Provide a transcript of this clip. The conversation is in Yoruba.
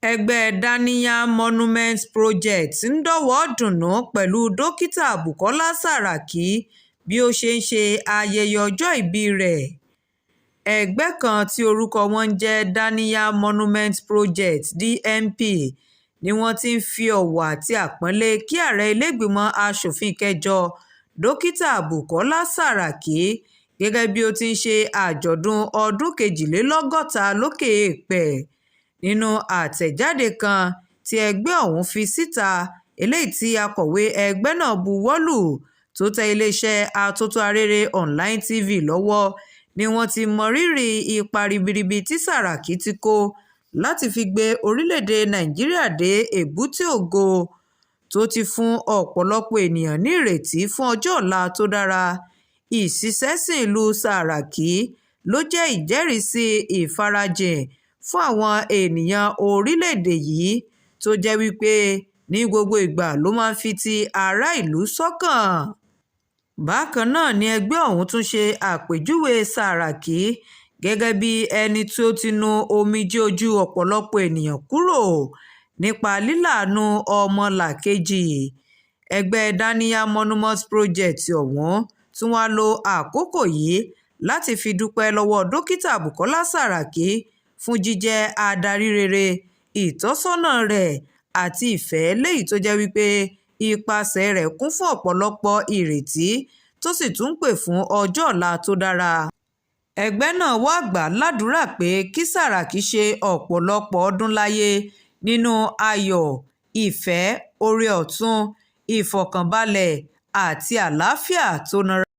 Ẹgbẹ́ Daniyal Monument Project ń dọwọ́ọ̀dúnú pẹ̀lú Dókítà Bukola Saraki bí ó ṣe ń ṣe ayẹyẹ ọjọ́ ìbí rẹ̀. Ẹgbẹ́ kan tí orúkọ wọn ń jẹ́ Daniyal Monument Project (DMP) ni wọ́n ti ń fi ọ̀wọ̀ àti àpọ́nlé kí ààrẹ ilé-ìgbìmọ̀ asòfin kẹjọ, Dókítà Bukola Saraki, gẹ́gẹ́ bí ó ti ń ṣe àjọ̀dún ọdún 62 lókè eèpẹ̀. Nínú àtẹ̀jáde kan tí ẹgbẹ́ ọ̀hún fi síta, eléyìí tí akọ̀wé ẹgbẹ́ náà buwọ́ lù tó tẹ iléeṣẹ́ Atótó Arére Online TV lọ́wọ́ ni wọ́n ti mọrírì ipa ribiribi tí Saraki ti kó láti fi gbé orílẹ̀-èdè Nàìjíríà dé èbúté ògo, tó ti fún ọ̀pọ̀lọpọ̀ ènìyàn ní ìrètí fún ọjọ́ ọ̀la tó dára. Ìṣiṣẹ́sílúú Saraki ló jẹ́ ìjẹ́ríìsí ìfarajìn fún àwọn ènìyàn orílẹ̀-èdè yìí tó jẹ́ wípé ní gbogbo ìgbà ló máa ń fi ti ará ìlú sọ́kàn. Bákan náà ni ẹgbẹ́ ọ̀hún tún ṣe àpèjúwe Saraki gẹ́gẹ́ bí ẹni tó ti nu omijé ojú ọ̀pọ̀lọpọ̀ ènìyàn kúrò nípa lílàánú ọmọlàkejì. Ẹgbẹ́ Daniyal Monument Project ọ̀hún tún wáá lo àkókò yìí láti fi dúpẹ́ lọ́wọ́ Dókítà Bukola Saraki fún jíjẹ́ adarí rere, ìtọ́sọ́nà rẹ̀ àti ìfẹ́ léyìí tó jẹ́ wípé ipasẹ̀ rẹ̀ kún fún ọ̀pọ̀lọpọ̀ ìrètí tó sì tún ń pè fún ọjọ́ ọ̀la tó dára. Ẹgbẹ́ náà wàá gbà á ládùúrà pé kí Sàràkí ṣe ọ̀pọ̀lọpọ̀ ọdún láyé nínú ayọ̀, ìfẹ́, oore ọ̀tun, ìfọ̀kànbalẹ̀ àti àlàáfíà tó nira.